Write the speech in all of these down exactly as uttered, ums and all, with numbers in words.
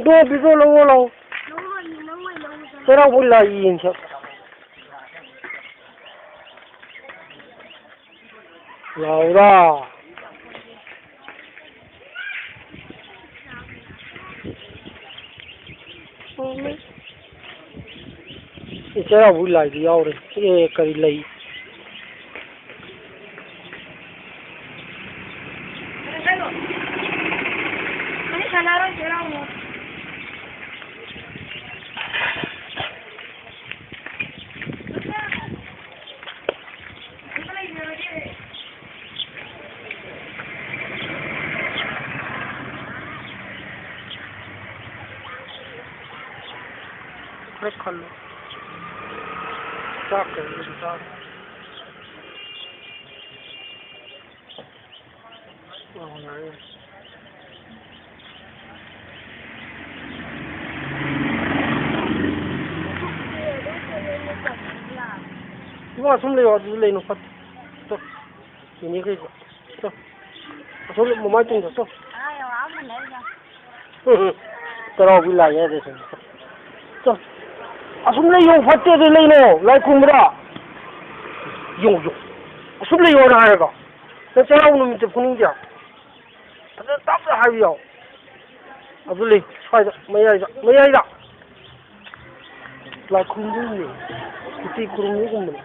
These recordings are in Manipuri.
ꯗꯣ, ꯕꯤꯗꯣ, ꯂꯧꯋꯣ, ꯂꯧ꯫ ꯆꯩꯔꯥꯎꯕ ꯂꯥꯏ ꯌꯦꯡꯁꯦ꯫ ꯂꯥꯎꯔꯥ꯫ ꯏ ꯆꯩꯔꯥꯎꯕꯒꯤ ꯂꯥꯏꯗꯤ ꯌꯥꯎꯔꯦ꯫ ꯑꯦ, ꯀꯔꯤ ꯂꯩ? ꯈꯔ ꯈꯜꯂꯨ꯫ ꯆꯥꯛ ꯀꯩꯅꯣ ꯆꯥꯔꯣ꯫ ꯑꯣ, ꯌꯥꯔꯦ, ꯌꯥꯔꯦ꯫ ꯏꯕꯨꯡꯉꯣ, ꯑꯁꯨꯝ ꯂꯩꯌꯣ, ꯑꯗꯨꯗ ꯂꯩꯅꯨ, ꯐꯠꯇꯦ꯫ ꯆꯣ꯫ ꯅꯦꯅꯦ ꯀꯩꯗ? ꯆꯣ꯫ ꯑꯁꯣꯝ ꯃꯃꯥꯏ ꯇꯨꯡꯗ, ꯆꯣ꯫ ꯎꯝ, ꯎꯝ꯫ ꯆꯩꯔꯥꯎꯕꯤ ꯂꯥꯏ ꯍꯥꯏꯗꯣ ꯁꯤꯅꯤ꯫ ꯆꯣ꯫ ꯑꯁꯨꯝ ꯂꯩꯌꯣ, ꯐꯠꯇꯦ ꯑꯗꯨ ꯂꯩꯅꯣ, ꯂꯥꯏ ꯈꯨꯔꯨꯝꯕꯗ꯫ ꯌꯦꯡꯉꯨ, ꯌꯦꯡꯉꯨ꯫ ꯑꯁꯨꯝ ꯂꯩꯌꯣꯅ ꯍꯥꯏꯔꯒ꯫ ꯅꯪ ꯆꯩꯔꯥꯎ ꯅꯨꯃꯤꯠꯇ ꯐꯨꯅꯤꯡꯗꯦ? ꯐꯖꯅ ꯇꯞꯅ ꯍꯥꯏꯕ ꯌꯥꯎ꯫ ꯑꯗꯨ ꯂꯩ, ꯁ꯭ꯋꯥꯏꯗ, ꯃꯌꯥꯏꯗ, ꯃꯌꯥꯏꯗ꯫ ꯂꯥꯏ ꯈꯨꯔꯨꯝꯗꯣꯏꯅꯦ꯫ ꯅꯨꯄꯤ ꯈꯨꯔꯨꯝꯕꯒꯨꯝꯕꯅꯦ꯫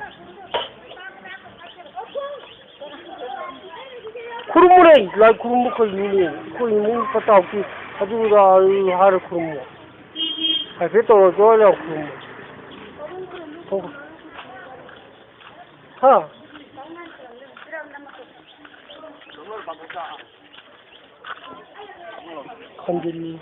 ꯈꯨꯔꯨꯝꯃꯨꯅꯦ, ꯂꯥꯏ ꯈꯨꯔꯨꯝꯕ ꯀꯩꯅꯣꯅꯦ? ꯑꯩꯈꯣꯏ ꯏꯃꯨꯡ ꯄꯇꯥꯎꯒꯤ ꯑꯗꯨ ꯑꯗꯥ ꯍꯥꯏꯔ ꯈꯨꯔꯨꯝꯃꯣ꯫ ꯍꯥꯏꯐꯦꯠ ꯇꯧꯔ ꯖꯣꯏ ꯂꯥꯎ ꯈꯨꯔꯨꯝꯃꯣ꯫ ꯍꯥ? ꯈꯟꯖꯤꯜꯂꯤ꯫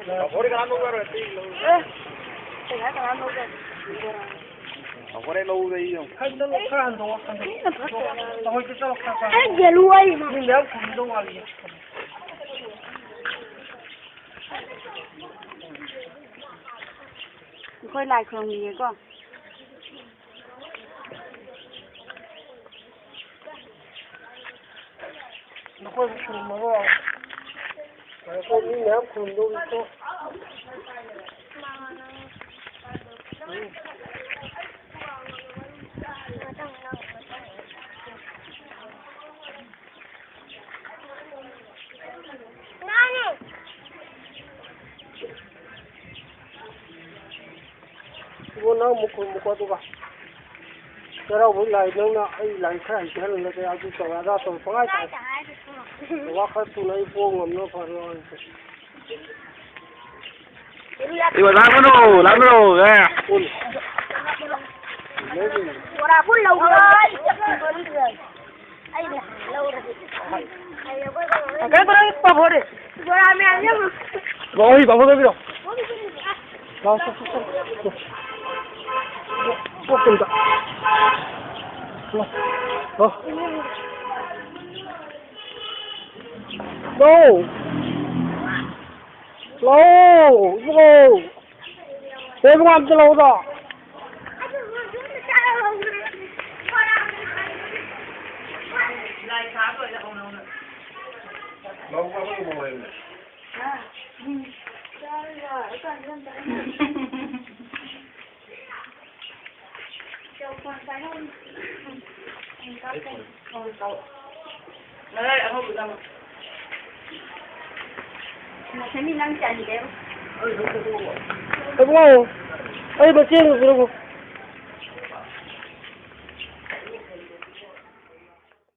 ꯄꯥꯐꯣꯔ ꯀꯅꯥ ꯂꯧꯖꯔꯣꯏ? ꯑꯦ, ꯄꯩꯁꯥ ꯀꯅꯥ ꯂꯧꯖꯔꯣꯏ? ꯄꯥꯐꯣꯔ ꯍꯦꯛ ꯂꯧꯕꯗ ꯑꯩ ꯌꯦꯡꯉꯨ꯫ ꯈꯔ ꯍꯟꯗꯣꯛꯑꯣ, ꯈꯔ ꯍꯟꯗꯣꯛꯑꯣ꯫ ꯃꯤꯅ ꯐꯠꯇꯦ꯫ ꯑꯩꯈꯣꯏꯁꯨ ꯆꯠꯂꯣ, ꯈꯔ, ꯈꯔ꯫ ꯑꯩ ꯌꯦꯜꯂꯨ ꯍꯥꯏꯁꯤꯅ꯫ ꯃꯤ ꯃꯌꯥꯝ ꯈꯨꯝꯗꯧ ꯃꯥꯜꯂꯤ꯫ ꯑꯩꯈꯣꯏ ꯂꯥꯏ ꯈꯨꯔꯨꯝꯈꯤꯒꯦꯀꯣ꯫ ꯅꯈꯣꯏꯕꯨ ꯈꯨꯔꯨꯝꯃꯒ ꯑꯩꯈꯣꯏ ꯃꯤ ꯃꯌꯥꯝ ꯈꯨꯔꯨꯝꯗꯧꯔꯤꯀꯣ꯫ ꯏꯕꯣ, ꯅꯪ ꯑꯃꯨꯛ ꯈꯨꯔꯨꯝꯃꯨꯀꯣ, ꯑꯗꯨꯒ ꯆꯩꯔꯥꯎꯕꯒꯤ ꯂꯥꯏ, ꯅꯪꯅ ꯑꯩ ꯂꯥꯏ ꯈꯔ ꯍꯩꯖꯍꯜꯂꯒꯦ, ꯑꯗꯨ ꯇꯧꯔꯦ, ꯑꯗꯥ ꯇꯧꯔꯦ, ꯄꯪꯍꯥꯏ ꯇꯧꯔꯦ꯫ ꯋꯥ ꯈꯔ ꯊꯨꯅ ꯑꯩ ꯄꯣꯛ ꯉꯝꯅꯕ ꯐꯔꯣ ꯍꯥꯏꯁꯦ꯫ ꯏꯕꯣ, ꯂꯥꯡꯒꯅꯨ, ꯂꯥꯡꯒꯅꯨ, ꯑꯦ꯫ ꯕꯣꯔꯥ ꯐꯨꯜ ꯂꯧꯔꯣ꯫ ꯑꯩꯅ ꯂꯧꯔꯗꯤ꯫ ꯀꯩ ꯕꯣꯔꯥ ꯄꯥꯐꯣꯔ? ꯕꯣꯔꯥ ꯃꯌꯥꯝ ꯌꯥꯎꯔꯤ꯫ ꯂꯥꯛꯑꯣ, ꯄꯥꯐꯣꯔ ꯂꯩꯕꯤꯔꯣ꯫ ꯂꯥꯛꯑꯣ, ꯆꯠ, ꯆꯠ, ꯆꯠ꯫ ꯄꯣꯠ ꯑꯝꯇ꯫ ꯂꯥꯛꯑꯣ꯫ ꯂꯥꯛꯑꯣ꯫ ꯂꯥꯛꯑꯣ, ꯏꯕꯨꯡꯉꯣ꯫ ꯍꯦ, ꯏꯕꯨꯡꯉꯣ, ꯑꯝꯇ ꯂꯥꯛꯑꯣꯗ꯫ ꯏꯕꯨꯡꯉꯣ, ꯑꯩ ꯃꯇꯦꯡ ꯑꯃ ꯄꯤꯔꯝꯃꯨ꯫